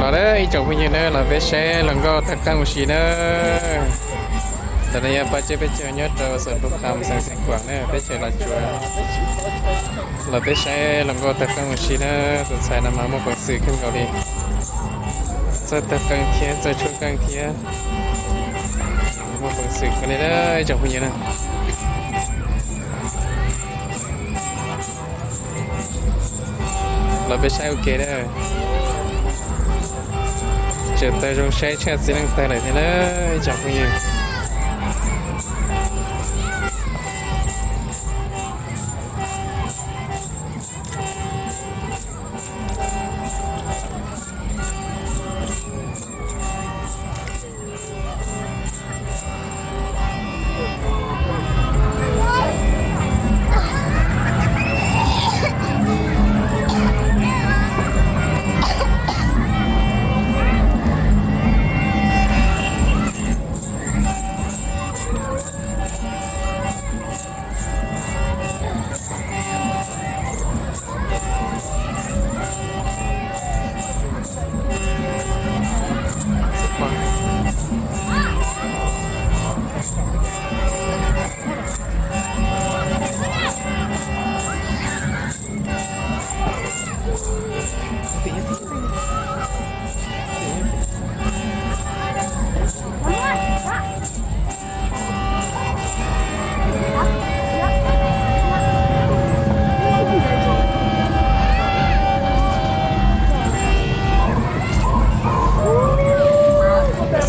Los na ib tsoom phooj ywg na, los peb saib hluas nkauj tawg qeej ua si na. Ntawm no yog pab tsev peb caug nyob rau xeev Pub Qha xeev Xeev Khuam na, peb tsev Los Tsuas. Los peb saib hluas nkauj tawg qeej ua si na, tus ntxhais no mas muaj peev xwm kawg nkaus li. Txawj tawg qeej thiab txawj tshuab qeej thiab. Muaj peev xwm kawg li na ib tsoom phooj ywg na. Los peb saib ua ke na. Tseem tawg zoo saib tshaj txiv neej tawg lawm thiab na ib tsoom phooj ywg.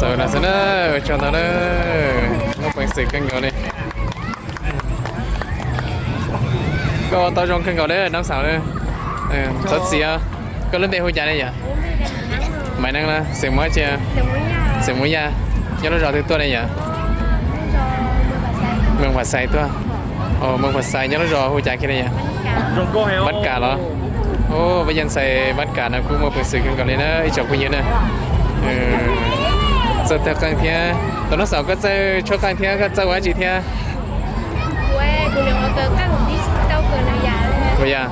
Xaus no xwb na, ua tsaug ntau na, muaj peev xwm kawg nkaus li. Koj ua tau zoo kawg nkaus li Nob Xaus na. Txhob txwm os. Koj lub npe hu cas ne yom? Maiv Neeb na, xeem Muas tsi? Xeem Muas Yaj. Nyob lub zos twg tuaj ne yom? Moos Phas Xais tuaj. Moos Phas Xais nyob lub zos hu cas kiag ne yom? Npab Kam los? Peb yog ntxhais Npab Kam no kuj muaj peev xwm kawg nkaus li na ib tsoom phooj ywg na. Txawj tawg qeej thiab. Tus Nob Xaus koj txawj tshuab qeej thiab koj txawj ua dab tsi thiab? Ua yog.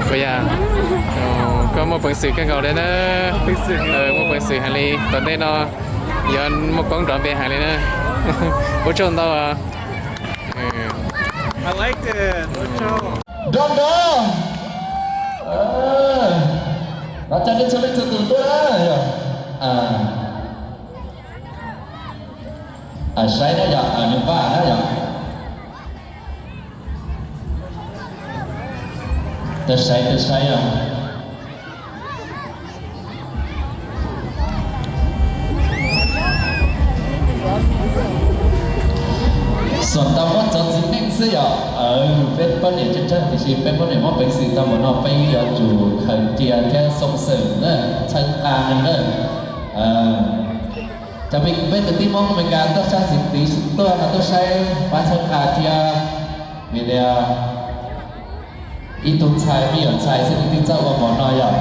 Ua yog, koj muaj peev xwm kawg nkaus li na. Muaj peev xwm heev li, tom ntej no yuav muaj koob nrov npe heev li na. Ua tsaug ntau. Nrov nrov. Los coj nej txhua leej txhua tus tuaj na. Saib na yom, nws npaj na yom. Tus saib, tus saib yom. Xuam tau muab txov txiv neej xwb yom. Peb poj niam tseem tsawg tiam sis peb poj niam muaj peev xwm tau npaum no peb yuav tsum khaws cia thiab xoo xwm na, txhawb nqa neeg na. Cov peb kwv tij Hmoob Amelikas tuaj sab xis tiv tuaj no tuaj saib pab txhawb nqa thiab vim tias ib tug ntxhais me nyuam ntxhais xwb nws thiaj txawj ua npaum no yom.